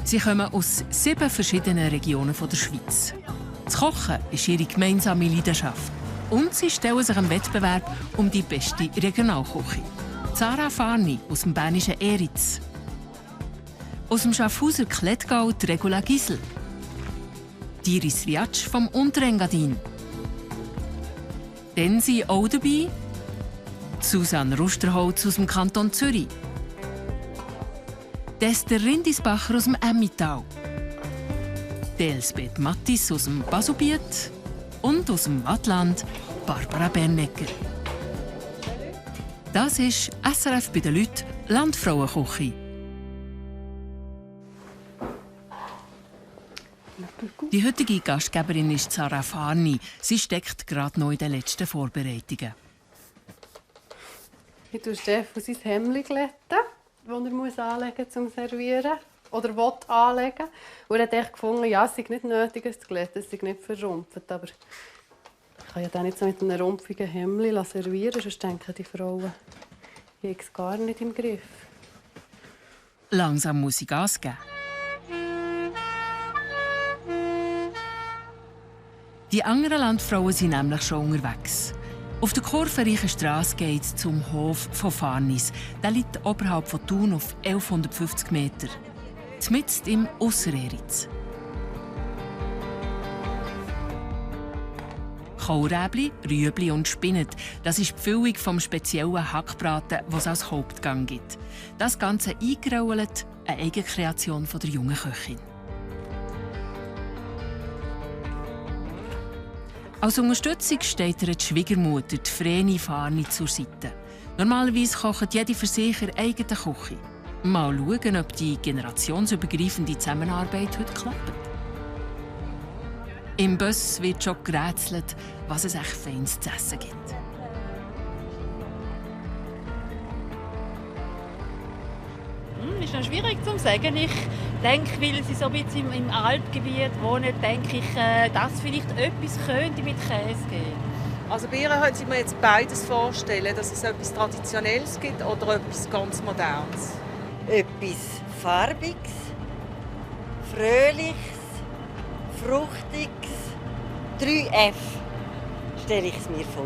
Sie kommen aus 7 verschiedenen Regionen der Schweiz. Das Kochen ist ihre gemeinsame Leidenschaft. Und sie stellen sich im Wettbewerb um die beste Regionalküche. Sarah Farni aus dem bernischen Eritz. Aus dem Schaffhauser Klettgau die Regula Gisel. Iris Viatsch vom Unterengadin. Dann sind auch dabei Susanne Rusterholz aus dem Kanton Zürich. Esther Rindisbacher aus dem Emmental. Elsbeth Mattis aus dem Basubiet. Und aus dem Wattland Barbara Bernecker. Das ist SRF bei den Leuten Landfrauenküche. Die heutige Gastgeberin ist Sarah Farni. Sie steckt gerade noch in den letzten Vorbereitungen. Ich tue Stefan sein Hemd glätten, das er anlegen muss, um zu servieren. Oder will anlegen. Und er hat echt gefunden, ja, es sei nicht nötig, es zu glätten, es sei nicht verrumpft. Aber ich kann ja dann nicht so mit einem rumpfigen Hemd servieren, sonst denken die Frauen, ich habe es gar nicht im Griff. Langsam muss ich Gas geben. Die anderen Landfrauen sind nämlich schon unterwegs. Auf der kurvenreichen Strasse geht es zum Hof von Farnis. Der liegt oberhalb von Thun auf 1150 Meter. Mitten im Aussereritz. Kohlräbli, Rüebli und Spinat. Das ist die Füllung vom speziellen Hackbraten, was es als Hauptgang gibt. Das Ganze eingerollt, eine Eigenkreation der jungen Köchin. Als Unterstützung steht ihr die Schwiegermutter, die Vreni Farni, zur Seite. Normalerweise kocht jede für sich ihre eigene Küche. Mal schauen, ob die generationsübergreifende Zusammenarbeit heute klappt. Im Bus wird schon gerätselt, was es echt Feines zu essen gibt. Ist noch schwierig zu sagen. Ich denke, weil sie so ein bisschen im Alpgebiet wohnen, denke ich, dass vielleicht etwas könnte mit Käse geben. Also bei ihr können Sie mir jetzt beides vorstellen, dass es etwas Traditionelles gibt oder etwas ganz Modernes. Etwas Farbiges, Fröhliches, Fruchtiges. 3F stelle ich es mir vor.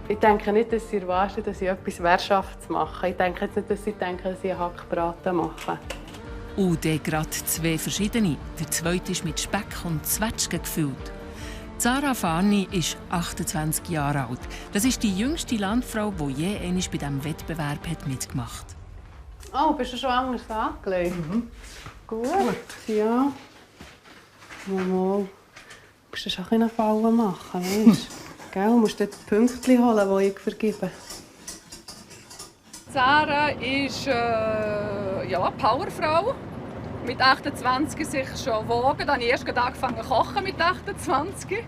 Ich denke nicht, dass sie erwarten, dass ich etwas Wirtschafts mache. Ich denke jetzt nicht, dass sie denken, dass ich einen Hackbraten mache. Und dann gerade 2 verschiedene. Der zweite ist mit Speck und Zwetschgen gefüllt. Sarah Farni ist 28 Jahre alt. Das ist die jüngste Landfrau, die je einmal bei diesem Wettbewerb mitgemacht hat. Oh, bist du schon anders angelegt? Gut. Ja. Mal. Du musst schon eine Falle machen, weißt du? Du musst dort die Pünktchen holen, die ich vergebe. Sarah ist Powerfrau. Mit 28 sich schon wogen. Dann habe ich erst angefangen zu kochen mit 28.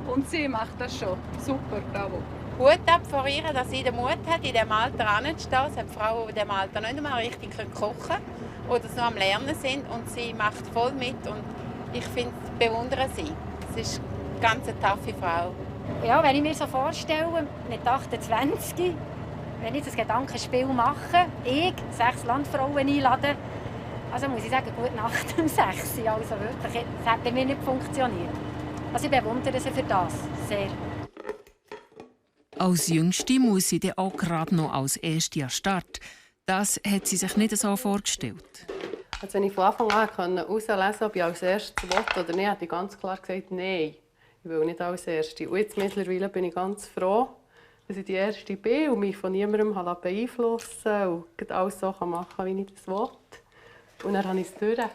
Und sie macht das schon. Super, bravo. Hut ab vor ihr, dass sie den Mut hat, in diesem Alter hinzustehen. Es gibt Frauen, die in diesem Alter nicht einmal richtig kochen können oder so am Lernen sind. Und sie macht voll mit. Und ich finde, bewundere sie. Sie ist eine ganz taffe Frau. Ja, wenn ich mir so vorstelle, mit 28, wenn ich das Gedankenspiel mache, ich 6 Landfrauen einladen, also muss ich sagen, gute Nacht um 6 Uhr. Also wirklich, das hat bei mir nicht funktioniert. Also ich bewundere sie für das sehr. Als Jüngste muss sie dann auch gerade noch als Erste an Start. Das hat sie sich nicht so vorgestellt. Also wenn ich von Anfang an herauslesen konnte, ob ich als Erstes will oder nicht, habe ich ganz klar gesagt, nein, ich will nicht als Erste. Und jetzt mittlerweile bin ich ganz froh, dass ich die Erste bin und mich von niemandem beeinflussen und alles so machen kann, wie ich das will. Und dann habe ich es durch. Dann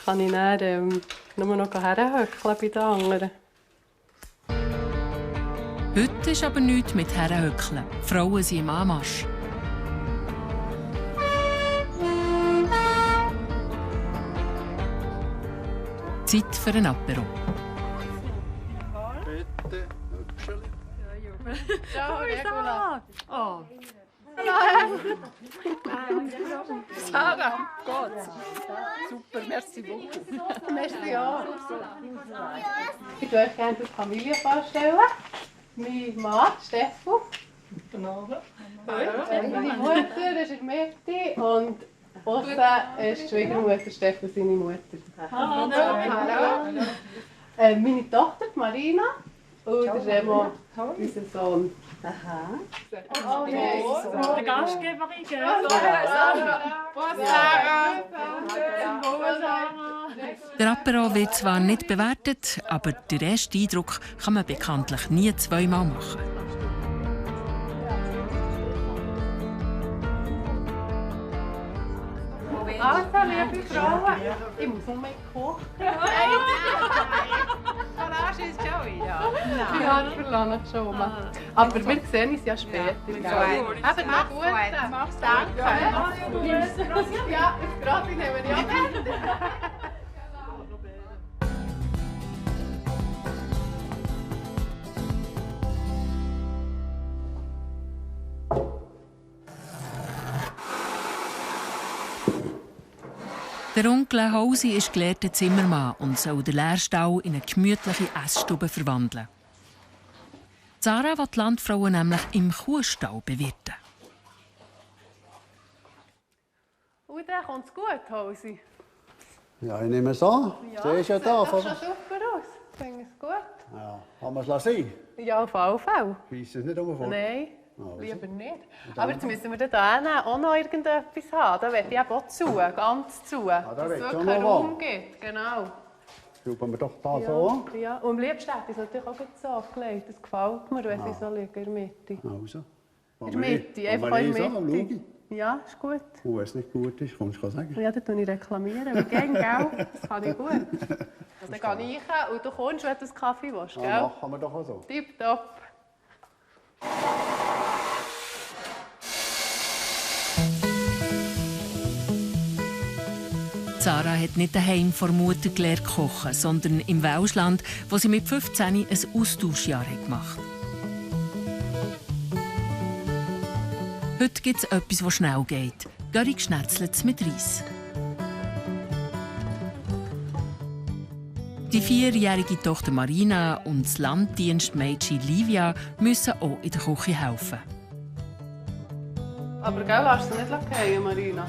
kann ich dann, nur noch herhöckeln bei den anderen. Heute ist aber nichts mit Herrenhöckeln. Frauen sind im Anmarsch. Zeit für ein Apero. Bitte, Hübscheli. Ciao, Regula. Oh. Sarah, Gott. Super, merci beaucoup. Merci auch. Ich würde euch gerne die Familie vorstellen. Mein Mann, Stefan. Meine Mutter, das ist Mette. Und Ausser ist die Schwiegermutter, Stefan, seine Mutter. Hallo. Meine Tochter, Marina, und der Remo, unser Sohn. Aha. Oh, Der Gastgeberin, gell? Der Apero wird zwar nicht bewertet, aber den ersten Eindruck kann man bekanntlich nie zweimal machen. Also, liebe Frauen, ich muss noch mehr kochen. Verlass uns schon wieder. Ja, ich verlange schon mal. Aber wir sehen uns ja später. Aber mach gut. Danke. Ja, das Gratis nehmen wir ja. Der Onkel Hausi ist gelehrter Zimmermann und soll den Lehrstall in eine gemütliche Essstube verwandeln. Sarah will die Landfrauen nämlich im Kuhstall bewirten. Und dann kommt es gut, Hausi. Ja, ich nehme es an. Der ist ja da. Sieht doch schon super aus. Ich finde es gut. Ja, haben wir es lassen? Ja, auf alle Fälle. Weiss es nicht umfort? Nein, Also. lieber nicht. Aber jetzt müssen wir da auch noch irgendetwas haben. Da will ich eben auch zu, ganz zu. da dass will es ich wirklich auch einen noch Raum gibt. Genau. Schauen wir doch da so an. Ja. Und am liebsten hätte ich es natürlich auch so angelegt. Das gefällt mir, wenn sie so liegen in der Mitte. Also. In der Mitte, einfach in der Mitte. Ja, ist gut. Und wenn es nicht gut ist, kommst du sagen. Ja, dann reklamiere ich. Aber gern, gell? Das kann ich gut. Dann gehe ich rein und du kommst, wenn du einen Kaffee willst, gell? Ja, machen wir doch auch so. Tipptopp. Sarah hat nicht daheim vor Mutter gelernt kochen, sondern im Welschland, wo sie mit 15 ein Austauschjahr gemacht hat. Heute gibt es etwas, das schnell geht. Görig Schnetzlets mit Reis. Die 4-jährige Tochter Marina und das Landdienstmädchen Livia müssen auch in der Küche helfen. Aber gell, lass sie nicht fallen, Marina.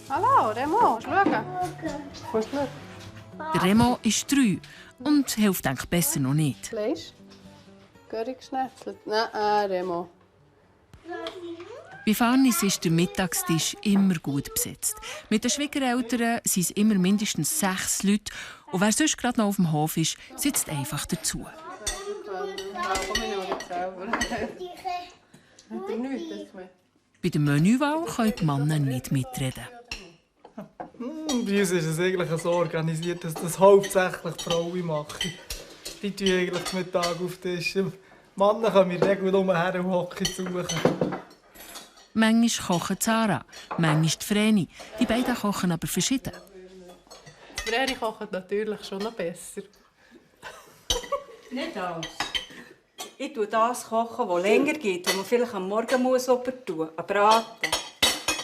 Hallo, Remo, schauen. Kommst du schauen? Der Remo ist 3 und hilft eigentlich besser noch nicht. Fleisch? Görig geschnetzelt? Nein, Remo. Bei Farnis ist der Mittagstisch immer gut besetzt. Mit den Schwiegereltern sind es immer mindestens 6 Leute. Und wer sonst gerade noch auf dem Hof ist, sitzt einfach dazu. Bei der Menüwahl können die Männer nicht mitreden. Bei uns ist es eigentlich so organisiert, dass das hauptsächlich die Frauen machen. Die tun eigentlich den Mittag auf den Tisch. Die Männer kommen in der Regel her und hocken suchen. Manchmal kochen Sarah, manchmal die Vreni. Die beiden kochen aber verschieden. Die Vreni kochen natürlich schon noch besser. Nicht alles. Ich koche das, was länger geht, wo man vielleicht am Morgen muss tun muss. Ein Braten,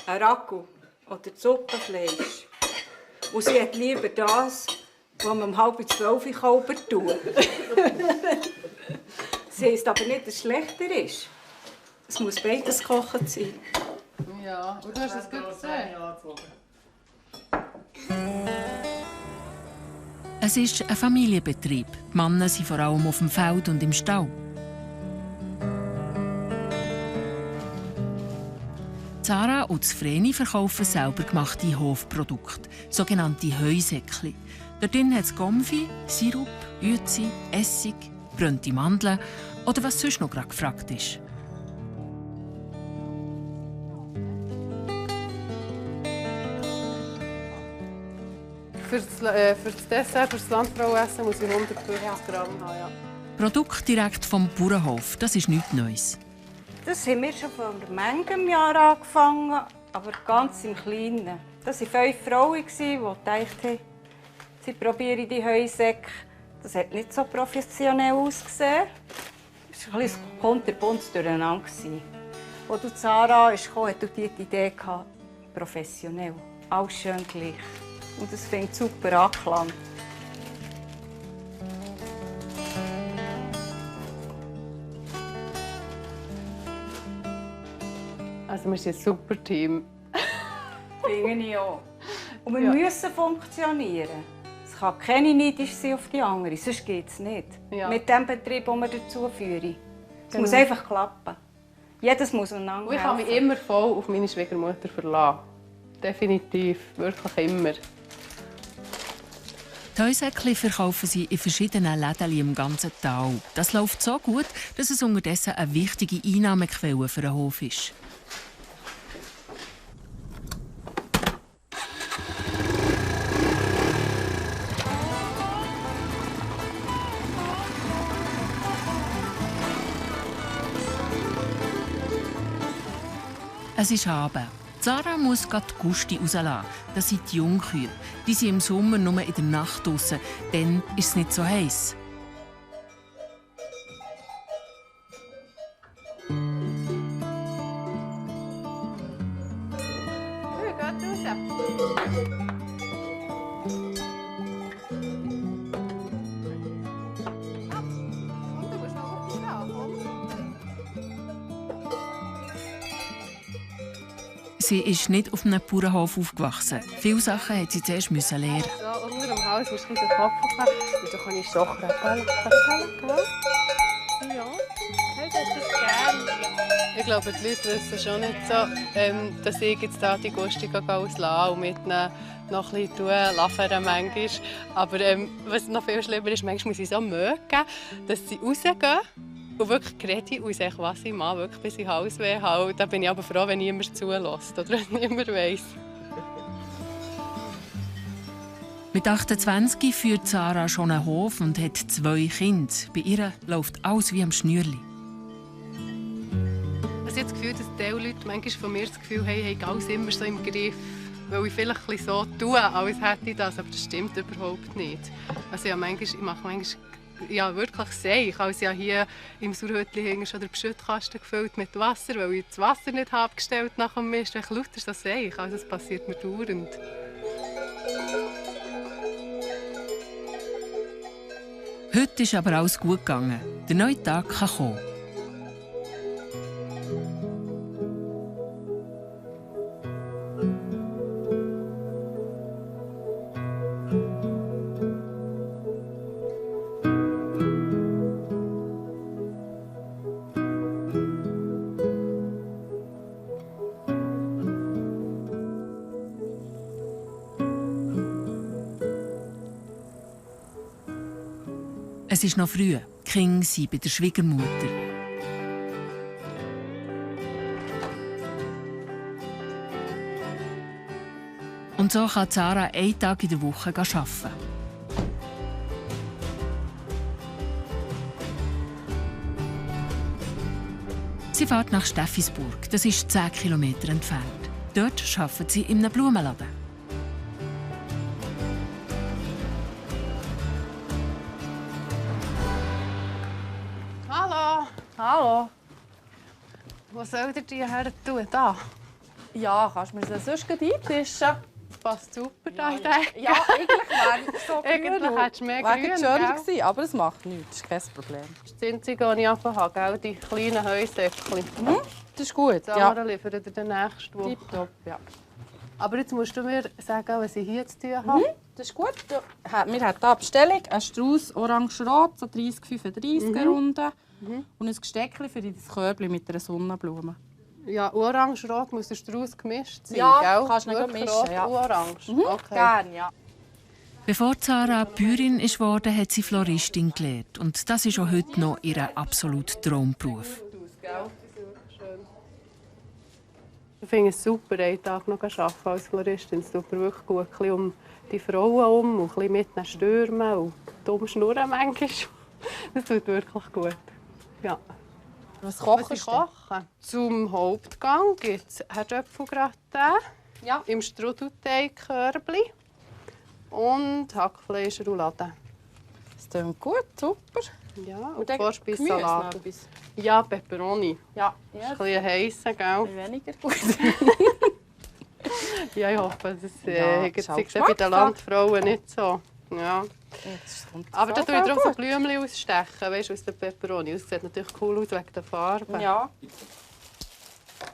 ein Ragout oder Suppenfleisch. Und sie hat lieber das, was man um 11:30 tun kann. Das heisst aber nicht, dass es schlechter ist. Es muss beides gekocht sein. Ja, und du hast es gut gesehen. Es ist ein Familienbetrieb. Die Männer sind vor allem auf dem Feld und im Stall. Sarah und Vreni verkaufen selber gemachte Hofprodukte, sogenannte Heusäckli. Darin hat es Gomfi, Sirup, Uezi, Essig, brannte Mandeln oder was sonst noch gerade gefragt ist. Für das Dessert, für das Landfrauenessen muss ich 150 Gramm haben. Ja. Produkt direkt vom Bauernhof, das ist nichts Neues. Das haben wir schon vor manchem Jahr angefangen, aber ganz im Kleinen. Das waren 5 Frauen, die gedacht haben, sie probieren die Heusäcke. Das hat nicht so professionell ausgesehen. Es war ein bisschen kunterbunt durcheinander. Als du Sarah kam, hatte die Idee, professionell. Alles schön gleich. Und es fängt super Anklang. Also wir sind ein super Team. Finde ich auch. Und wir müssen funktionieren. Es kann keine neidisch sein auf die andere, sonst geht es nicht. Ja. Mit dem Betrieb, den wir dazu führen. Es Genau. muss einfach klappen. Jedes muss einander Und ich kann mich immer voll auf meine Schwiegermutter verlassen. Definitiv, wirklich immer. Die Heusäckchen verkaufen sie in verschiedenen Läden im ganzen Tal. Das läuft so gut, dass es unterdessen eine wichtige Einnahmequelle für den Hof ist. Es ist Abend. Sarah muss gerade die Gusti rauslassen. Das sind die Jungkühe. Die sind im Sommer nur in der Nacht draussen. Dann ist es nicht so heiß. Sie ist nicht auf einem Bauernhof aufgewachsen. Viele Sachen musste sie zuerst lernen. So, unter dem Hals musst du den Kopf haben. Und dann kann ich Stocher abhellen. Ja, ich hätte das gerne. Ich glaube, die Leute wissen schon nicht so, dass ich jetzt da die Gusti auslasse und mit ihnen noch ein bisschen laufen manchmal. Aber was noch viel schlimmer ist, manchmal muss ich so mögen, dass sie rausgehen. Und wirklich rede aus, was ich mache, wirklich bis ich Halsweh habe. Da bin ich aber froh, wenn niemand zulässt oder niemand weiss. Mit 28 führt Sarah schon einen Hof und hat 2 Kinder. Bei ihr läuft alles wie am Schnürli. Ich habe das Gefühl, dass die Leute manchmal von mir das Gefühl haben, hey, alles immer so im Griff. Weil ich vielleicht ein bisschen so tue, als hätte ich das, aber das stimmt überhaupt nicht. Also ich mache manchmal wirklich sehe. Ich habe ja hier im Sauerhütli schon den Beschüttkasten gefüllt mit Wasser, weil ich das Wasser nicht abgestellt nach dem Mist. Ich lauter so sehe ich. Also das passiert mir dauernd. Heute ist aber alles gut gegangen. Der neue Tag kann kommen. Es ist noch früh. Die Kinder sind bei der Schwiegermutter. Und so kann Sarah einen Tag in der Woche arbeiten. Sie fährt nach Steffisburg. Das ist 10 Kilometer entfernt. Dort arbeitet sie in einem Blumenladen. Hallo. Was soll ihr die her tun? Da? Ja, kannst du mir das sonst eintischen? Passt super da, ich denke. Ja, eigentlich wäre es so Eigentlich hättest du mehr grün, schön gewesen, aber es macht nichts, das ist kein Problem. Das ist das Einzige, was ich habe, gell? Die kleinen Heusäckchen. Das ist gut, Sarah liefert dir den nächsten Woche. Tipptopp, ja. Aber jetzt musst du mir sagen, was ich hier zu tun habe. Das ist gut. Wir haben hier eine Bestellung, einen Strauß orange-rot, so 30-35 Runden. Und ein Gesteckchen für das Körbchen mit einer Sonnenblume. Ja, orange-rot muss der Strauß gemischt sein, ja, gell? Kannst du nicht mischen, rot, ja. Orange. Okay. Gerne, ja. Bevor Sarah Bäuerin wurde, hat sie Floristin gelernt. Und das ist auch heute noch ihr absoluter Traumberuf. Ich finde es super, einen Tag noch arbeiten als Floristin. Es tut mir wirklich gut. Ein bisschen um die Frauen und ein bisschen mit ihnen stürmen und dumm schnurren manchmal. Das tut wirklich gut. Ja. Was kochst du? Zum Hauptgang gibt es Herdöpfelgratin im Strudelteigkörbli und Hackfleischroulade. Das klingt gut, super. Ja, und Vorspeissalat. Gemüse Ja, Peperoni. Ja. Das ist ein bisschen heissen, gell? Weniger gut. Ja, ich hoffe, das ist ist bei den Landfrauen nicht so. Ja. Aber da tue ich drauf ein Blümchen ausstechen, weißt, aus der Peperoni. Das sieht natürlich cool aus wegen der Farbe. Ja.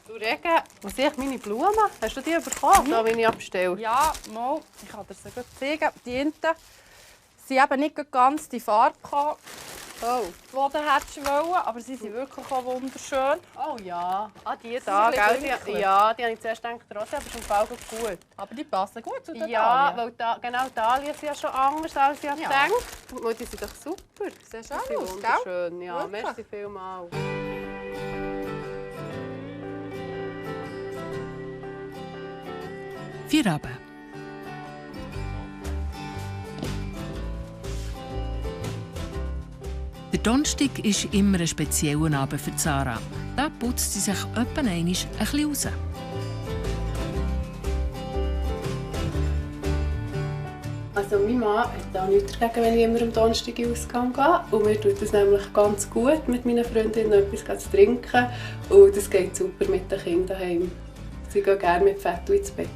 Du Regen, wo sehe ich meine Blumen? Hast du die bekommen, da, wenn ich abstelle? Ja, mal. Ich kann dir sie gut zeigen. Die hinten sind eben nicht ganz die Farbe gehabt, die du hättest wollen, aber sie sind wirklich auch wunderschön. Oh ja, die da, gell? Die habe ich zuerst gedacht, Rose, aber ist im Fall gut. Aber die passen gut zu den Ja, Dahlien. weil genau Dahlien sind ja schon anders, als ich gedacht habe. Die sind doch super. Siehst du auch aus, wunderschön. Ja, Wirklich? merci vielmals. Feierabend. Der Donnerstag ist immer ein spezieller Abend für Sarah. Da putzt sie sich etwa einmal ein bisschen raus. Also mein Mann hat da nichts dagegen, wenn ich immer am Donnerstag in den Ausgang gehe. Und mir tut es nämlich ganz gut, mit meinen Freundinnen etwas zu trinken. Und das geht super mit den Kindern daheim. Sie gehen gerne mit Fett ins Bett.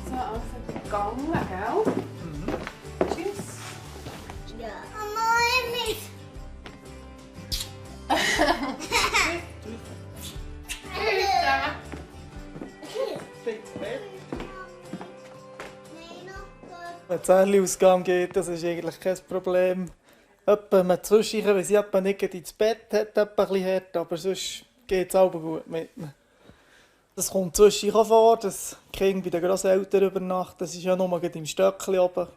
So, also gegangen, gell? Tschüss. Ja. Mama, ich Wenn es Ausgang geht, das ist eigentlich kein Problem. Man zwischendurch, wenn sie nicht ins Bett hat, ein bisschen hart, aber sonst geht es auch gut mit mir. Das kommt zwischendurch vor, dass die Kinder bei den Grosseltern übernachten. Das ist ja nur im Stöckchen oben.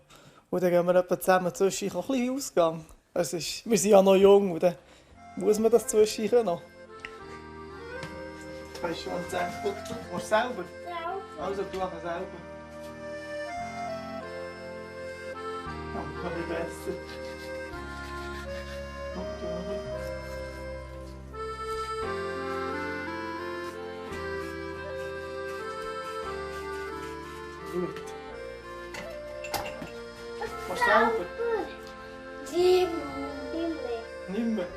Und dann gehen wir etwa zusammen zwischendurch ein bisschen Ausgang. Wir sind ja noch jung und dann muss man das zwischendurch noch. Weißt du, was du sagst? Du machst selber? Ja. Also, du machst selber. Ein bisschen besser. Okay. Gut. Machst du selber? Nicht mehr.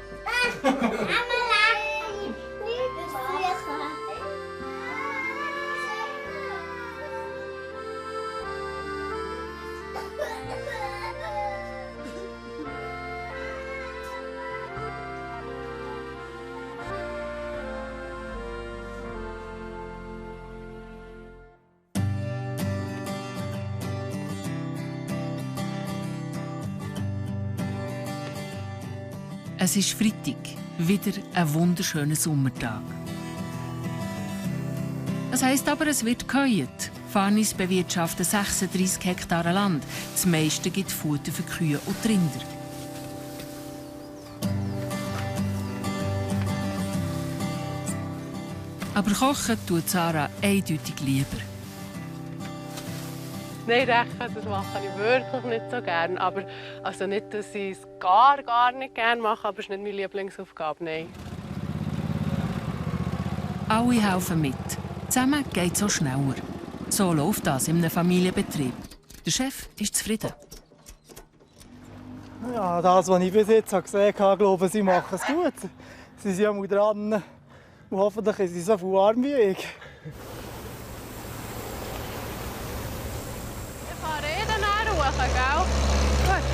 Es ist Freitag, wieder ein wunderschöner Sommertag. Das heisst aber, es wird geheut. Farnis bewirtschaftet 36 Hektare Land. Das meiste gibt Futter für Kühe und Rinder. Aber kochen tut Sarah eindeutig lieber. Nein, Rechen, das mache ich wirklich nicht so gerne. Aber also nicht, dass ich es gar nicht gerne mache, aber es ist nicht meine Lieblingsaufgabe, nein. Alle helfen mit. Zusammen geht es auch schneller. So läuft das in einem Familienbetrieb. Der Chef ist zufrieden. Ja, das, was ich bis jetzt gesehen habe, glaube ich, sie machen es gut. Sie sind ja dran und hoffentlich sind sie so viel warm wie ich. Ich fahre dann hoch, gell? Gut.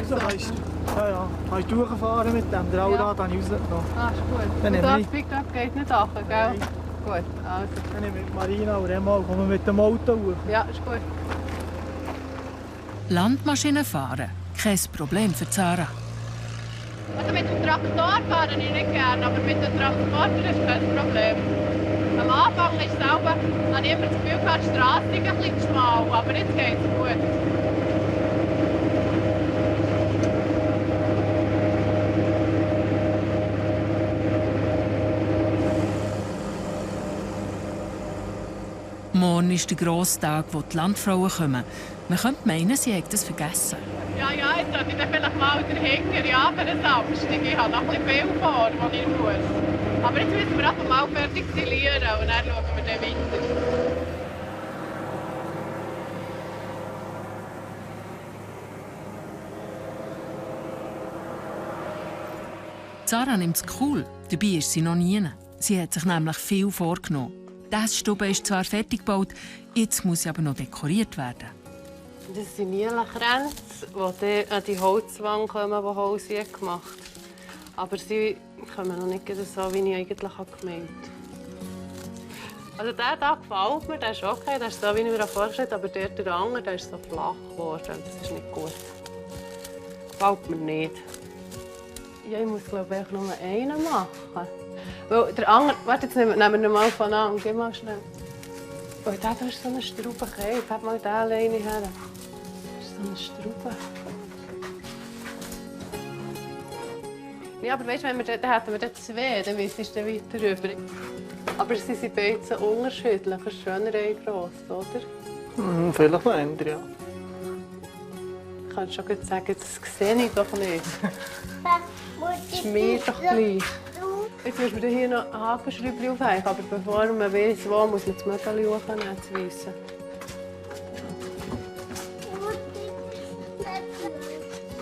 So kannst du durchfahren mit dem. Der Allrad habe ich rausgenommen. Ah, ist gut. Dann Und nehme das ich... Pickup geht nicht hoch, gell? Nein. Gut, also. Dann nehme ich Marina und Remo und komme mit dem Auto hoch. Ja, ist gut. Landmaschinen fahren, kein Problem für Sarah. Also mit dem Traktor fahre ich nicht gerne, aber mit dem Transporter ist kein Problem. Am Anfang ist es auch, habe ich immer das Gefühl gehabt, die Straße ist ein bisschen schmal, aber jetzt geht es gut. Morgen ist der grosse Tag, wo die Landfrauen kommen. Man könnte meinen, sie hätten das vergessen. Ja, jetzt sollte ich dann vielleicht mal dahinter, ja, für den Samstag. Ich habe noch ein bisschen viel vor, was ich muss. Aber jetzt müssen wir einfach mal fertig zählieren und dann schauen wir dann weiter. Sarah nimmt es cool, dabei ist sie noch nie. Sie hat sich nämlich viel vorgenommen. Die Essstube ist zwar fertig gebaut, jetzt muss sie aber noch dekoriert werden. Das sind Nielenkränze, die an die Holzwand kommen, die Holzi gemacht hat. Aber sie kommen noch nicht so, wie ich eigentlich gemeint habe. Also der hier gefällt mir, der ist okay, der ist so, wie ich mir vorgestellt habe. Aber der andere, der ist so flach geworden. Das ist nicht gut. Gefällt mir nicht. Ja, ich muss glaube ich nur einen machen. Weil der andere, warte, jetzt nehmen wir ihn mal von an. Geh mal schnell. Oh, da ist so eine Straube. Ich habe mal den alleine her. Das ist so eine Straube. Ja, aber weißt du, dann hätten wir zwei, dann müsstest du weiter rüber. Aber sie sind beide so unterschiedlich. Ein schöner, ein gross, oder? Vielleicht noch andere, ja. Ich kann schon gut sagen, das sehe ich doch nicht. Das ist mir doch gleich. Jetzt müssen wir hier noch ein Hakenschräubchen aufhängen, aber bevor man weiss, wo, muss man das Mögel hochnehmen, das Weisse.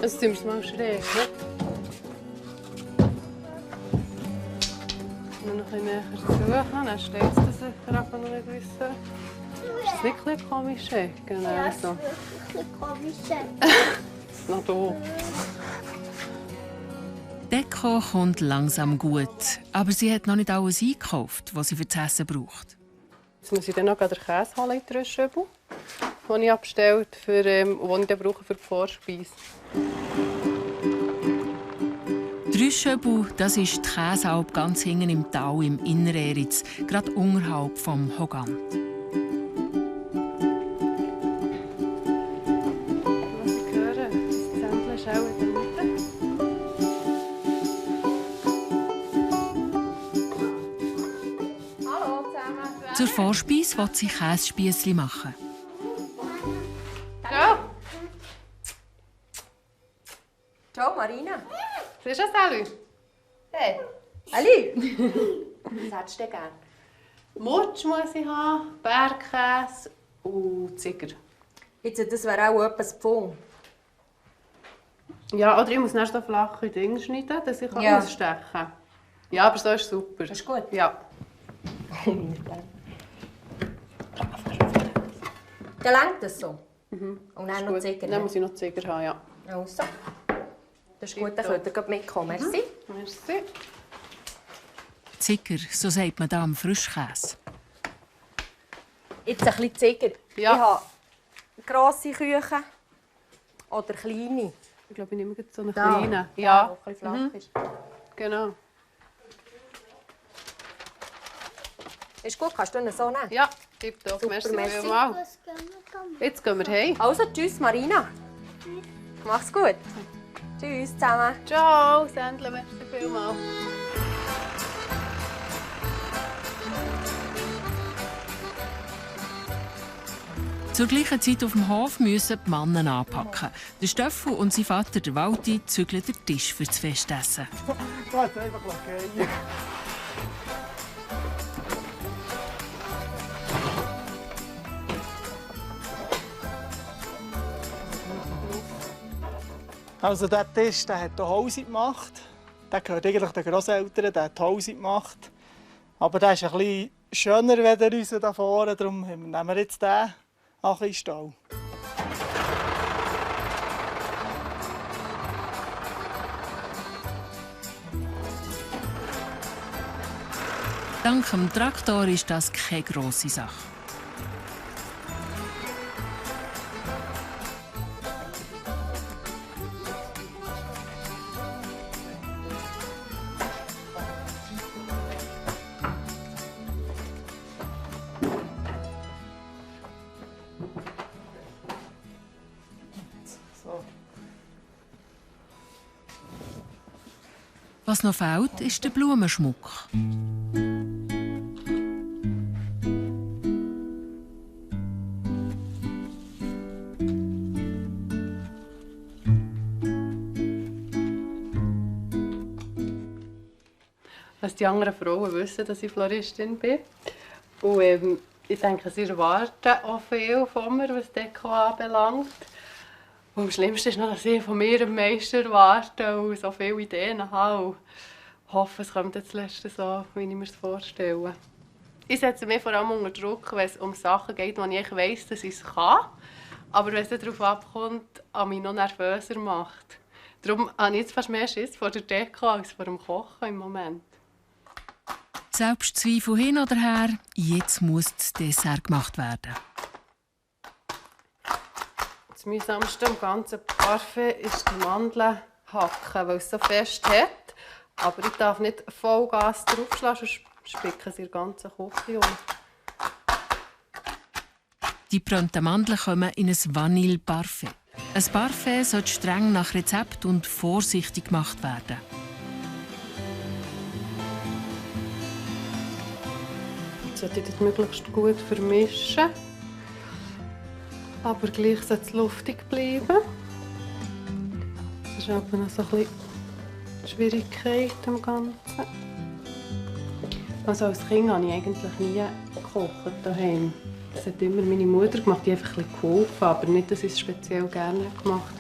Jetzt ziehen wir es mal schräg, ne? Wenn wir noch ein bisschen näher zu dann steht es sicher, aber noch nicht wissen. Ist das nicht ein bisschen komisch? Genau Ja, so. das ist ein komisch. Noch da. Deko kommt langsam gut, aber sie hat noch nicht alles eingekauft, was sie für das Essen braucht. Jetzt muss ich dann noch den Käse holen in die Röstschüssel, den ich abgestellt habe, den ich dann brauche für die Vorspeise. Die Rüschöbel, das ist die Käsealp ganz hinten im Tal im Innereritz, gerade unterhalb vom Hogant. Was ich höre, das Zentrum ist auch in der Mitte. Hallo zusammen. Zur Vorspeise will sie Käsespiessli machen. Ja. Ciao Marina. Siehst du das, Elli? Hey. Ali. Was hättest du denn gerne? Mutsch muss ich haben, Bergkäse und Ziger. Jetzt, das wäre auch etwas Pfund. Ja, oder ich muss erst so flache Dinge schneiden, dass ich ausstechen kann. Ja, aber so ist super. Das ist gut? Ja. Dann reicht das so? Und dann noch Ziger? Dann muss ich noch Ziger haben, ja. Also. Das ist gut, dann könnt ihr gleich mitkommen. Merci. Merci. Ziger, so sagt man da am Frischkäse. Jetzt ein bisschen Ziger. Ja. Ich habe grosse Küchen oder kleine. Ich glaube, ich nehme jetzt so eine Da. kleine. Der, Ja. der ein bisschen flach ist. Genau. Ist gut, kannst du ihn so nehmen? Ja, tipptopp. Merci vielmals. Jetzt gehen wir heim. Also, tschüss Marina. Mach's gut. Tschüss zusammen. Ciao, Sendle, merci vielmals. Zur gleichen Zeit auf dem Hof müssen die Männer anpacken. Der Stöffel und sein Vater, der Walti, zügeln den Tisch für das Festessen. Lass einfach gehen. Also dieser Tisch, der hat hier Hause gemacht. Der gehört eigentlich den Grosseltern, der hat Hause gemacht. Aber der ist ein bisschen schöner als unser hier vorne, darum nehmen wir jetzt den an den Stall. Dank dem Traktor ist das keine grosse Sache. Was noch fehlt, ist der Blumenschmuck. Dass die anderen Frauen wissen, dass ich Floristin bin. Und ich denke, sie erwarten auch viel von mir, was Deko anbelangt. Und das Schlimmste ist noch, dass ich von mir am meisten erwarte und so viele Ideen habe. Und hoffe, es kommt jetzt das Letzte so, wie ich mir es vorstelle. Ich setze mich vor allem unter Druck, wenn es um Sachen geht, wo ich weiss, dass ich es kann. Aber wenn es darauf abkommt, an mich noch nervöser macht. Darum habe ich jetzt fast mehr Schiss vor der Deko als vor dem Kochen im Moment. Selbstzweifel hin oder her, jetzt muss das Dessert gemacht werden. Das mühsamste am ganzen Parfait ist die Mandeln hacken, weil es so fest hat. Aber ich darf nicht Vollgas draufschlagen, sonst spicken sie in der ganzen Küche um. Die gebrannten Mandeln kommen in ein Vanille-Parfait. Ein Parfait sollte streng nach Rezept und vorsichtig gemacht werden. Jetzt sollte ich das möglichst gut vermischen. Aber gleich sollte es luftig bleiben. Das ist aber noch so ein bisschen Schwierigkeit am Ganzen. Also als Kind habe ich eigentlich nie gekocht daheim. Das hat immer meine Mutter gemacht, die einfach ein bisschen geholfen, aber nicht, dass ich es speziell gerne gemacht habe.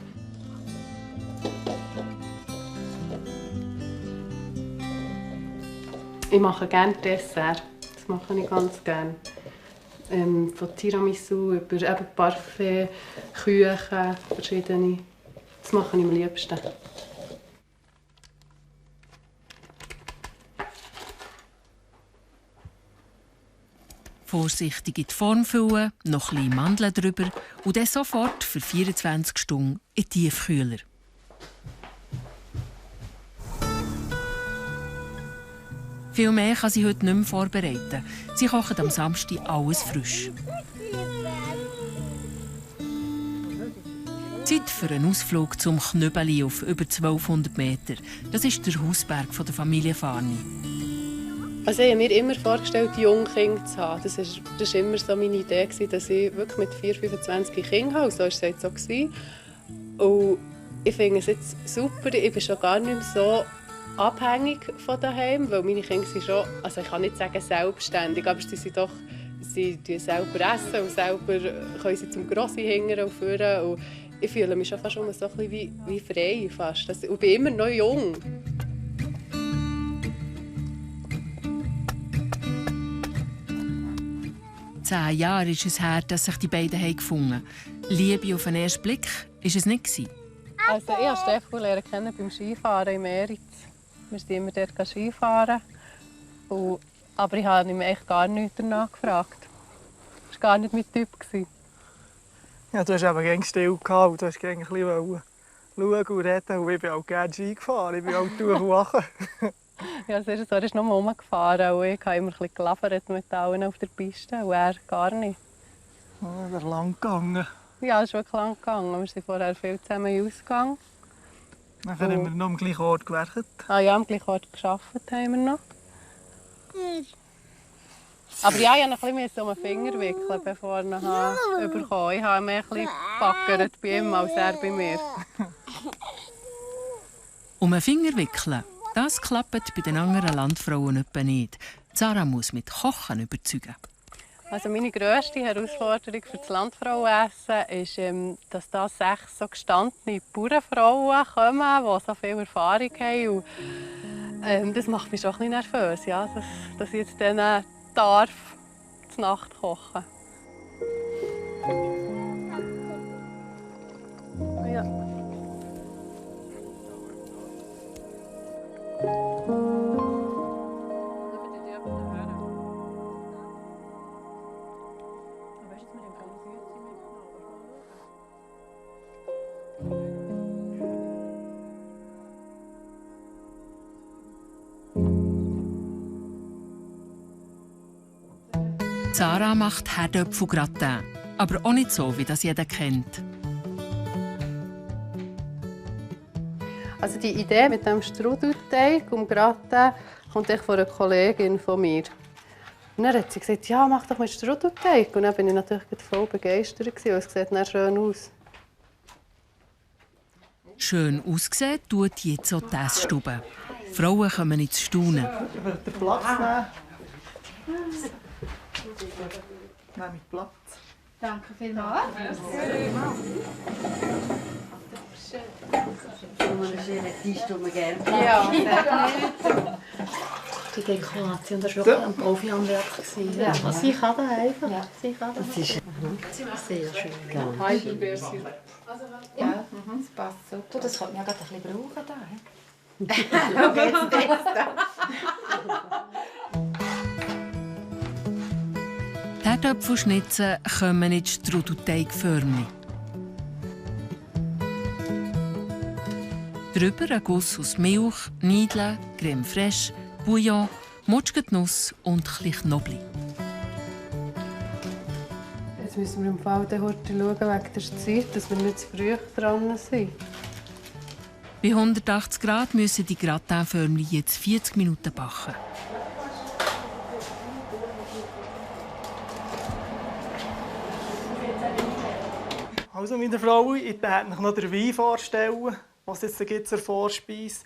Ich mache gerne Dessert. Das mache ich ganz gerne. Von Tiramisu über eben Parfait, Küchen, verschiedene. Das mache ich am liebsten. Vorsichtig in die Form füllen, noch ein bisschen Mandeln drüber und dann sofort für 24 Stunden in den Tiefkühler. Viel mehr kann sie heute nicht mehr vorbereiten. Sie kochen am Samstag alles frisch. Zeit für einen Ausflug zum Knöbeli auf über 1200 Meter. Das ist der Hausberg der Familie Farni. Also ich habe mir immer vorgestellt, Jungkinder zu haben. Das war immer so meine Idee, dass ich wirklich mit 4-25 Kindern habe. So war es jetzt auch. Und ich finde es jetzt super. Ich bin schon gar nicht mehr so abhängig von daheim, weil meine Kinder sind schon, also ich kann nicht sagen selbstständig, aber sie sind doch, sie selber essen und selber können sie zum Grossi hingern und führen. Und ich fühle mich schon fast so ein bisschen wie frei fast. Und ich bin immer noch jung. Zehn Jahre ist es her, dass sich die beiden gefunden haben. Liebe auf den ersten Blick war es nicht. Also ich habe Stefan kennen beim Skifahren im Eritz. Wir sind immer dort Skifahren. Aber ich habe ihm echt gar nichts danach gefragt. Das war gar nicht mein Typ. Ja, du hast eben gerne still gehabt und du hast gerne ein bisschen schauen und reden. Und ich bin auch gerne Ski gefahren. Ich bin auch durchwachen. Ja, er ist nur rumgefahren und ich habe immer ein bisschen gelabert mit allen auf der Piste und er gar nicht. Oh, das ist lang gegangen. Ja, es ist wirklich lang gegangen. Wir sind vorher viel zusammen ausgegangen. Nachher haben wir noch am gleichen Ort gearbeitet. Ah ja, am gleichen Ort gearbeitet haben wir noch. Aber ja, ich musste noch ein bisschen um den Finger wickeln, bevor ich ihn bekommen. Ich habe mehr ein bisschen gebackert bei ihm als er bei mir. Um den Finger wickeln, das klappt bei den anderen Landfrauen etwa nicht. Sarah muss mit Kochen überzeugen. Also meine grösste Herausforderung für das Landfrauenessen ist, dass da 6 so gestandene Bauernfrauen kommen, die so viel Erfahrung haben. Und, das macht mich schon ein bisschen nervös, ja, dass ich jetzt denen darf zur Nacht kochen. Ja. Sarah macht Herdöpfelgratin, aber auch nicht so, wie das jeder kennt. Also die Idee mit dem Strudelteig und Gratin kommt von einer Kollegin von mir. Und dann hat sie gesagt, ja, mach doch mal Strudelteig. Und dann bin ich natürlich voll begeistert, weil es sieht dann schön aus. Schön ausgesehen tut jetzt auch die Essstube. Frauen kommen ins Staunen. Ich will den Platz nehmen. Nehme ich Platz. Danke vielmals. Einen schönen Tisch, den wir gerne Ja, sehr gut. die Dekoration, das war wirklich ein Profi-Handwerk. Ja. Sie kann das einfach. Ja. Sie kann das. Das ist sehr schön. Heidelbeersirup. Ja, das passt super. Das könnte man ja gerade ein bisschen brauchen. Da. Die Herdöpfelschnitzen kommen in die Strudelteigformen. Drüber ein Guss aus Milch, Niedeln, Creme fraiche, Bouillon, Motschgetnuss und ein Knoblauch. Jetzt müssen wir im Fall heute schauen, wegen der Zeit, dass wir nicht zu früh dran sind. Bei 180 Grad müssen die Gratinförmchen jetzt 40 Minuten backen. Also, meine Frau, ich werde euch noch den Wein vorstellen, was es jetzt zur Vorspeise.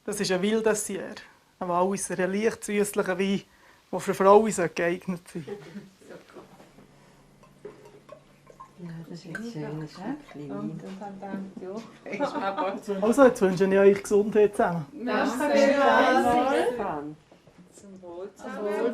Das ist ein Wildessert. Ein Walliser, ein leicht süßlicher Wein, der für Frauen geeignet sein sollte. Ja, das ist ein schönes Stückchen Wein. Also, jetzt wünsche ich euch Gesundheit zusammen. Merci. Zum Wohl zusammen.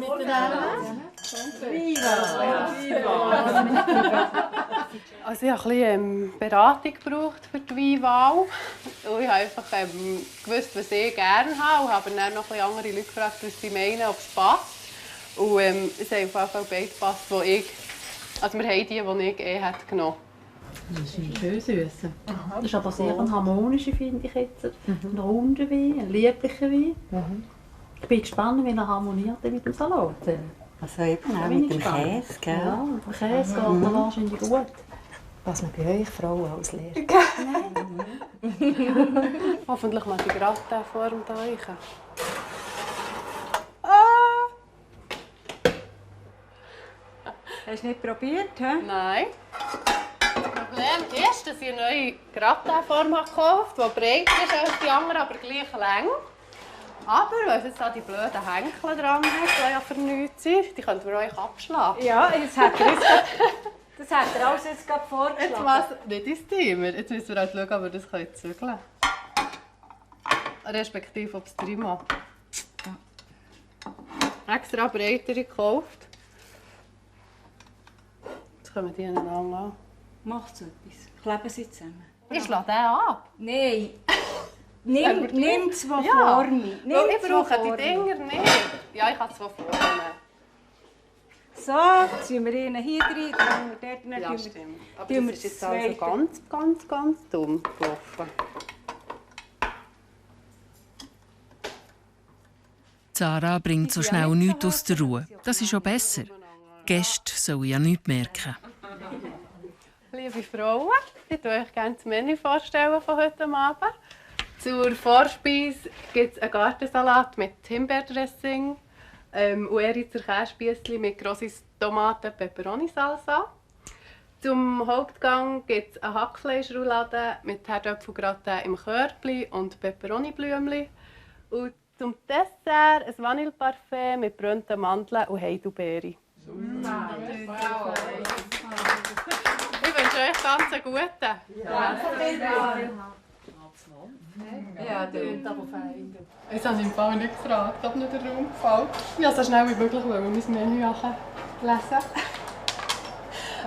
Also ich habe ein bisschen Beratung gebraucht für die Weinwahl. Und ich habe einfach gewusst, was ich gerne habe. Und habe dann noch ein bisschen andere Leute gefragt, was sie meinen, ob es passt. Und es haben auf jeden Fall beide gepasst, die ich... Also wir haben die ich hätte genommen. Das ist ein schön süßer. Das ist aber sehr ein harmonischer, finde ich jetzt. Ein runder Wein, ein lieblicher Wein. Ich bin gespannt, wie er harmoniert mit dem Salat. Also eben auch mit dem Käse, gell? Ja, mit dem Käse geht er wahrscheinlich gut. Was man bei euch Frauen alles lernt. Hoffentlich mal die Gratin-Form da rein. Hast du nicht probiert? He? Nein. Das Problem ist, dass ich eine neue Gratin-Form gekauft habe, die breiter ist als die andere, aber gleich lang. Aber weil es jetzt da die blöden Henkel dran hat, die ja für nichts sind, die könnten wir euch abschlagen. Ja, das hat er alles jetzt gerade vorgeschlagen. Jetzt was nicht ins Thema. Jetzt müssen wir halt schauen, ob wir das zügeln können. Respektive, ob es drin macht. Extra breitere gekauft. Jetzt kommen die aneinander an. Macht so etwas. Kleben sie zusammen. Ich schlage den ab. Nein. Nimm zwei vor mir. Ich brauche die Dinger nicht. Ja, ich habe zwei vor mir. So, ziehen wir ihn hier rein, dann haben wir dort nicht. Ja, stimmt. Aber das ist jetzt also ganz dumm gelaufen. Sarah bringt so schnell nichts aus der Ruhe. Das ist auch besser. Die Gäste sollen ja nichts merken. Liebe Frauen, ich stelle euch gerne das Menü vorstellen von heute Abend. Zur Vorspeise gibt es einen Gartensalat mit Himbeerdressing und Eritzer Käsespiessli mit grosses Tomaten-Peperoni-Salsa. Zum Hauptgang gibt es eine Hackfleischroulade mit Herdöpfelgratin im Körbli und Peperoni-Blümchen. Und zum Dessert ein Vanilleparfait mit brennten Mandeln und Heidelbeere. Ich wünsche euch ganz einen guten. Ja, tönt aber fein. Ich habe im Fall nicht gefragt, ob nicht der Raum gefällt. Ich wollte so schnell wie möglich mein Menü lesen.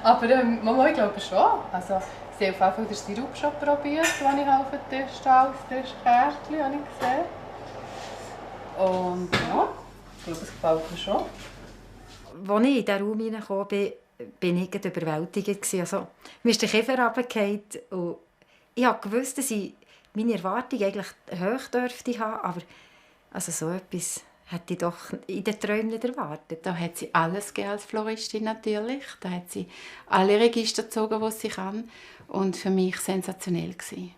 Aber Mama, ich glaube schon. Also, sie hat auf jeden Fall den Sirup schon probiert, den ich auf den Tisch als Tischkärtchen habe ich gesehen. Und ja, ich glaube, es gefällt mir schon. Als ich in diesen Raum hineinkam, war ich überwältigt. Also, mir ist der Kiefer runtergefallen und ich wusste, dass ich meine Erwartungen eigentlich hoch dürfte haben, aber also so etwas hätte ich doch in den Träumen nicht erwartet. Da hat sie alles gegeben als Floristin natürlich. Da hat sie alle Register gezogen, die sie kann. Und für mich sensationell gewesen.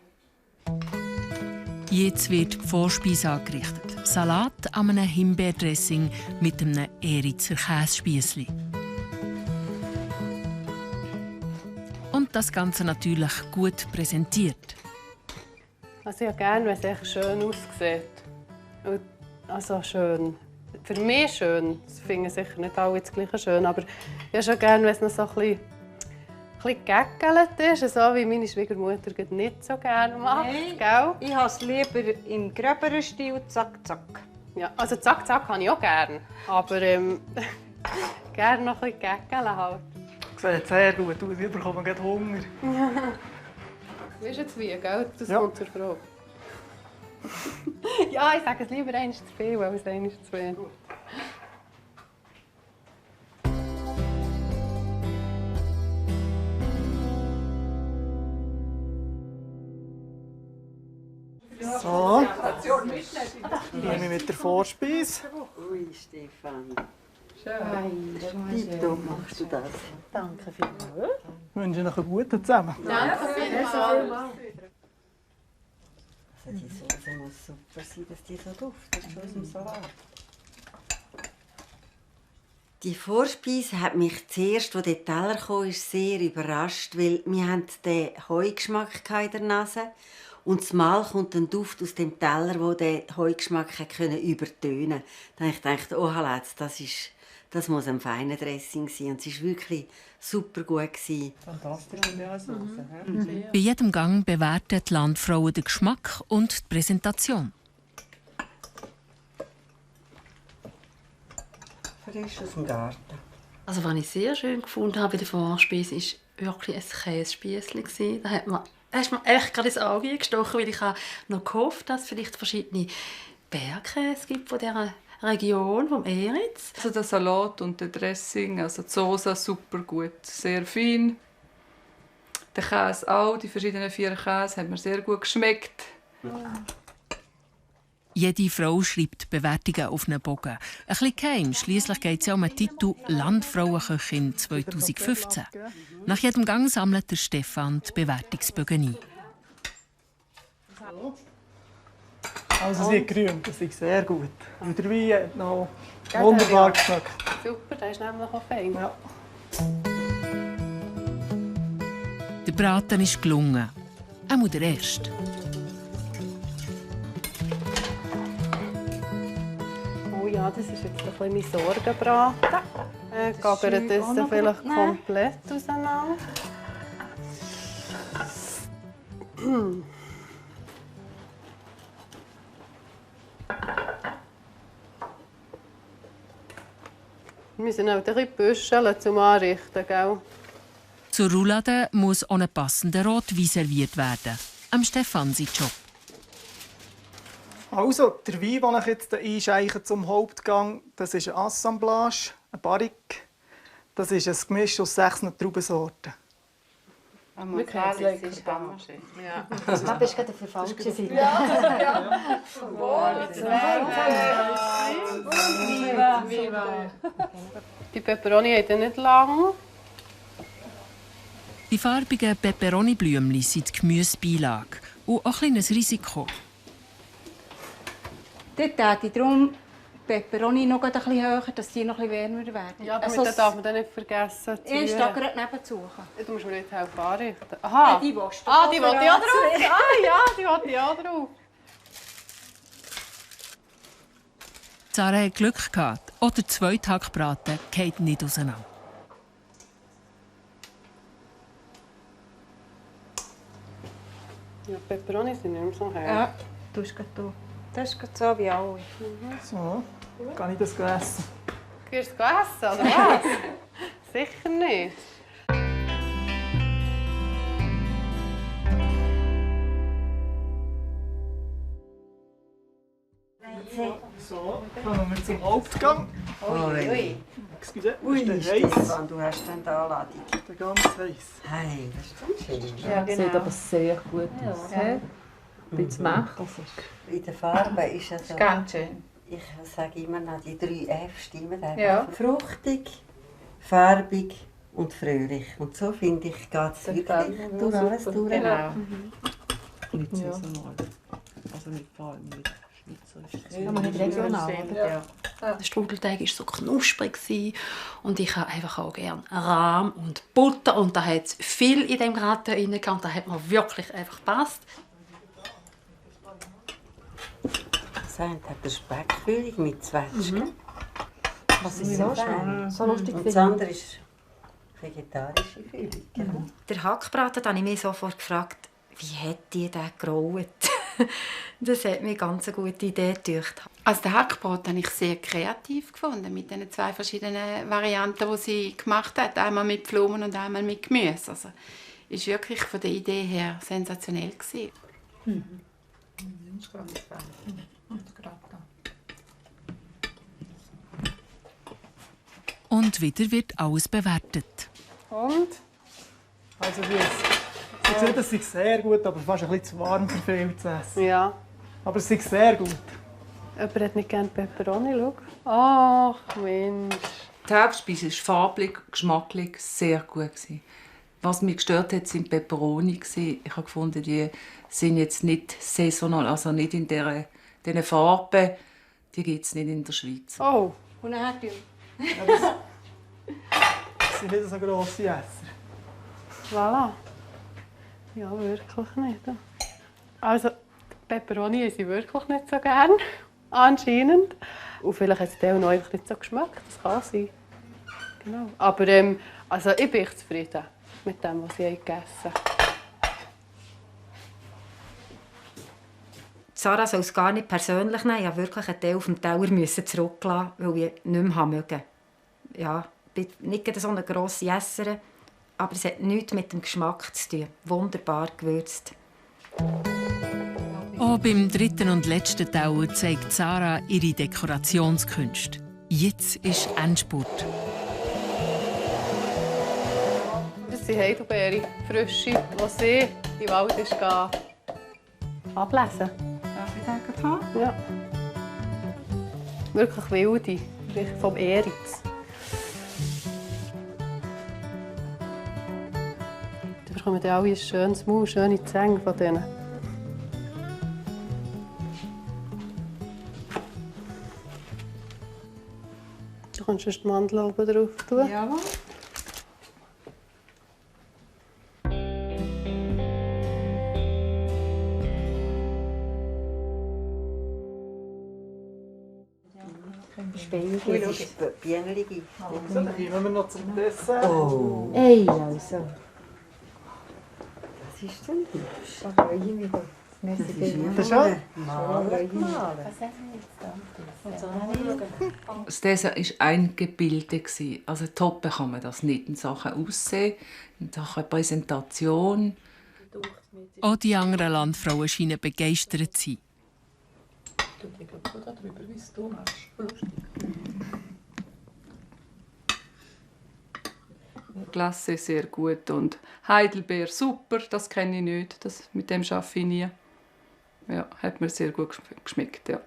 Jetzt wird die Vorspeise angerichtet. Salat an einem Himbeerdressing mit einem Eritzer Käsespiessli. Und das Ganze natürlich gut präsentiert. Also ich habe gerne, wenn es echt schön aussieht. Und also schön. Für mich schön. Das finden sicher nicht alle das Gleiche schön, aber ich habe schon gerne, wenn es noch so ein bisschen gegeckelt ist, so wie meine Schwiegermutter nicht so gerne macht. Nein, gell? ich habe es lieber im gröberen Stil, zack, zack. Ja, also Zack habe ich auch gerne. Aber gerne noch ein bisschen Gäckeln halt. Sieht sehr gut aus, ich bekomme gerade Hunger. Wie ist jetzt wie, gell? Das kommt zur Frage. Ja, ich sage es lieber eins zu viel, als eins zu wenig. So, nehme ich mit der Vorspeise. Ui, Stefan. Schön. Wie machst du das? Danke vielmals. Ich wünsche euch einen guten zusammen. Danke vielmals. Also die Soße muss super sein, dass die so duftet von unserem Salat. Die Vorspeise hat mich zuerst, als der Teller kam, sehr überrascht, weil wir haben den Heugeschmack in der Nase und zumal kommt ein Duft aus dem Teller, der den Heugeschmack übertönen konnte. Dann habe ich gedacht, oh Haletz, das muss ein feiner Dressing sein. Und es war wirklich super gut. Fantastisch in dieser Soße. Bei jedem Gang bewerten die Landfrauen den Geschmack und die Präsentation. Frisch aus dem Garten. Also, was ich sehr schön gefunden habe bei der Vorspeise, war wirklich ein Käsespiessli. Da hast mir echt gerade ins Auge gestochen, weil ich noch gehofft habe, dass es vielleicht verschiedene Bergkäse gibt von dieser Region, vom Eritz. Also der Salat und der Dressing, also die Soße super gut, sehr fein. Der Käse auch, die verschiedenen 4 Käse haben mir sehr gut geschmeckt. Jede Frau schreibt Bewertungen auf einen Bogen. Ein bisschen geheim, schliesslich geht es ja um den Titel Landfrauenköchin 2015. Nach jedem Gang sammelt der Stefan die Bewertungsbögen ein. Also sie gerühmt, das ist sehr gut. Und der Wein hat noch wunderbar geschmeckt. Super, der ist nämlich auch fein. Ja. Der Braten ist gelungen. Auch der erste. Oh ja, das ist jetzt ein bisschen mein Sorgenbraten. Gagert das vielleicht komplett auseinander. Wir müssen auch ein bisschen büscheln zum Anrichten, gell? Zur Roulade muss auch ein passender Rotwein serviert werden. Am Stefan sein Job. Also, der Wein, den ich jetzt einschenke zum Hauptgang, das ist eine Assemblage, ein Barrique. Das ist ein Gemisch aus 6 Traubensorten. Wir kennen es lecker. Ja. Das ist gerade auf der falschen Seite. Ja. Die Peperoni hat nicht lang. Die farbigen Peperoni-Blümchen sind die Gemüsebeilage und auch ein kleines Risiko. Dort täte ich darum die Peperoni noch ein bisschen höher, dass die noch ein bisschen wärmer werden. Ja, damit darf man dann nicht vergessen. Ich stehe gerade nebenzu. Du musst mir nicht helfen anrichten. Aha. Ja, die willst du. Die wollte ich auch drauf. Ja, die wollte ich auch drauf. Sarah hat Glück gehabt. Auch der zweite Hackbraten geht nicht auseinander. Ja, Peperoni sind nicht mehr so hart. Ja, du hast gerade da. Das ist gerade so wie alle. So, kann ich das essen? Gehst du essen, oder was? Sicher nicht. So, kommen wir zum Hauptgang. Ui. Excuse, Ui, ist der heiß? Stefan, du hast dann die Anladung. Der ganz heiß. Hey, das ist dann schön. Ja, genau. Sieht aber sehr gut aus. Ja. Ein bisschen mächtig. In der Farbe ist es so. Ganz schön. Ich sage immer noch, die 3 F stimmen einfach. Ja. Fruchtig, farbig und fröhlich. Und so finde ich, geht es wirklich durch alles durch. Genau. Nicht saisonal. Also nicht vor allem mit Schweizerisch. Ja, man hat regional, oder? Ja. Der Strudelteig war so knusprig und ich habe einfach auch gerne Rahm und Butter und da hat viel in dem Gratin drin und da hat mir wirklich einfach gepasst. Das eine hat eine Speckfüllung mit Zwetschgen. Was ist so schön, so lustig Und das andere ist vegetarische Füllung. Der Hackbraten habe ich mich sofort gefragt, wie hat die den gerollt? Das hat mir ganz eine gute Idee gedacht. Also den Hackbrot habe ich sehr kreativ gefunden, mit den 2 verschiedenen Varianten, die sie gemacht hat. Einmal mit Pflaumen und einmal mit Gemüse. Also ist wirklich von der Idee her sensationell gewesen. Und wieder wird alles bewertet. Und? Also ich sehe, das ist sehr gut, aber fast ein bisschen zu warm für viel zu essen. Ja. Aber es ist sehr gut. Jemand hat nicht gerne Peperoni, schau. Ach, Mensch. Die Hauptspeise war farblich, geschmacklich sehr gut. Was mich gestört hat, sind Peperoni. Ich habe gefunden, die sind jetzt nicht saisonal, also nicht in diesen Farben. Die gibt es nicht in der Schweiz. Oh. Und dann hat Das sind nicht so grosse Esser. Voilà. Ja, wirklich nicht. Also, Peperoni haben sie wirklich nicht so gern. Anscheinend. Und vielleicht hat es denen noch einfach nicht so geschmeckt. Das kann sein. Genau. Aber also ich bin echt zufrieden mit dem, was ich gegessen habe. Sarah soll es gar nicht persönlich nehmen. Ich musste wirklich einen Teil auf dem Teller zurücklassen, weil ich nicht mehr mögen. Ja, ich bin nicht so eine grosse Esserin, aber es hat nichts mit dem Geschmack zu tun. Wunderbar gewürzt. Auch beim 3. und letzten Teller zeigt Sarah ihre Dekorationskünste. Jetzt ist Endspurt. Das sind Heidelbeere, frische, die sie in den Wald ist ablesen. Darf ich sagen, haben? Ja. Wirklich wilde, vom Eritz. Da bekommen dann alle ein schönes Maul, schöne Zähne von denen. Du kannst sonst die Mandel oben drauf tun. Jawohl. Bienenlige. Also, dann gehen wir noch zum Dessert. Oh. Ey, also. Was ist denn das? Aber ich wieder. Das ist schon? Das Dessert war ein Gebilde. Also toppen kann man das nicht in Sachen Aussehen, in Sachen Präsentation. Auch die anderen Landfrauen scheinen begeistert zu sein. Glasse sehr gut und Heidelbeer super, das kenne ich nicht, mit dem arbeite ich nie. Ja, hat mir sehr gut geschmeckt, ja.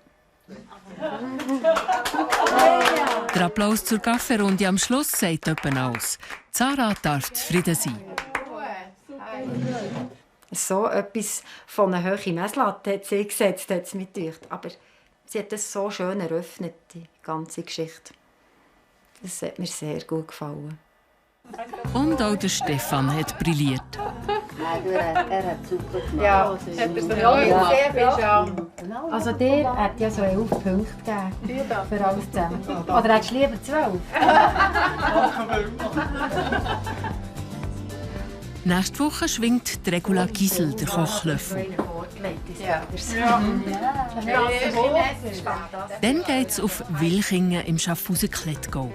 Der Applaus zur Kaffeerunde am Schluss sagt etwas aus. Sarah darf zufrieden sein. So etwas von einer hohen Messlatte hat sie gesetzt, hat es mir gedacht. Aber sie hat das so schön eröffnet, die ganze Geschichte. Das hat mir sehr gut gefallen. Und auch der Stefan hat brilliert. Er hat super gemacht. Ja, sehr viel Charme. Also der hat ja so 11 Punkte gegeben für alles zusammen. Oder hättest du lieber 12? Nächste Woche schwingt Regula Gisel den Kochlöffel. Dann geht es auf Wilchingen im Schaffhausen Klettgau.